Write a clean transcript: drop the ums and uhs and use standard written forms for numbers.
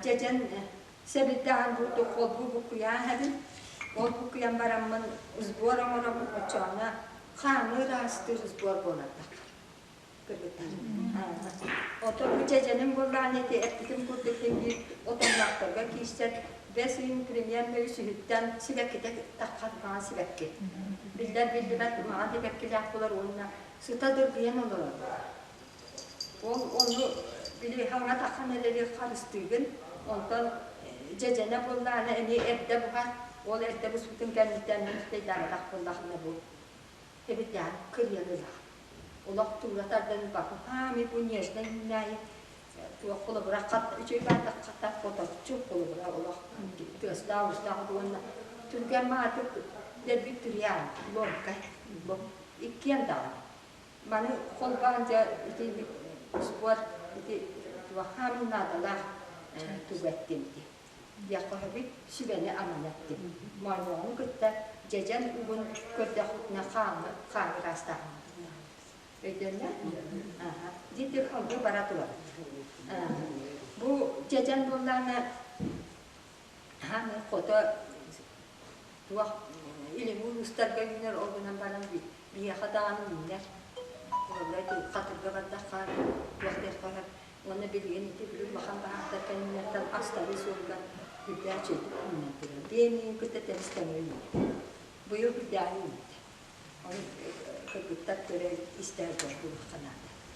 Дьэдьэн сэбирдэҕин курдук холбуу буккуйаан иһэбин. Ол буккуйан бараммын сбор оҥоробун, оччоҕуна хааны ыраастыыр сбор буолар кыргыттар. Отон бу дьэдьэним буоллаҕына ити эппитим курдук син биир отонноохторго киирсэр бэс ыйын примерно үсүһүттэн сибэккитэ таххар маҥан сибэкки. Биллэр биллибэт маҥан сибэккилээх буолар уонна сыта дыргыйан олорор. Ол ону били хаҥа таххан эрэри харыстыыгын, онтон дьэдьэнэ буоллаҕына эмиэ эрдэ буһар, ол эрдэ буспутун кэнниттэн мин үчүгэйдээбэтэх буоллахына бу эбитээн кырыйан ылар. Олох туура тардан ылбаппын, бу нежнай үүнээйи туох холобура хат үчүгэй баардах хата хоточчу холобура олох тыастаах-уустаах уонна түргэн маатык дэлбит түрүйээн ломкай иккиэн даҕаны Маны холбоон дьэ ити успуор ити туоххаамын наадалаах тугу эттим ити диэххэ сөбүй сүбэни аманы эттим. Моонньоҕону кытта дьэдьэн угун көрдөхпүтүнэ хааны хааны ыраастааһын. Өйдөннө? Аха. Дити халгы бара турар. Бу дьэдьэн буоллаҕына хааны хото туох илиҥҥи улуустарга үүнэр ол гынан баран биһиэхэ даҕаны үүнэр. Холобура ити хатырга бардахха туох диэххэ сөп уонна билигин ити били улахан баһаартар кэннилэриттэн астарыы суолугар үрдээх үчүгэйдик үүнэн турар. Биэ миин кытта тэбис тэҥҥэ үүнэр. Быйыл үрдээҕи үүммүтэ. Ону кыргыттар көрө истэ сылдьар буолуохха наада.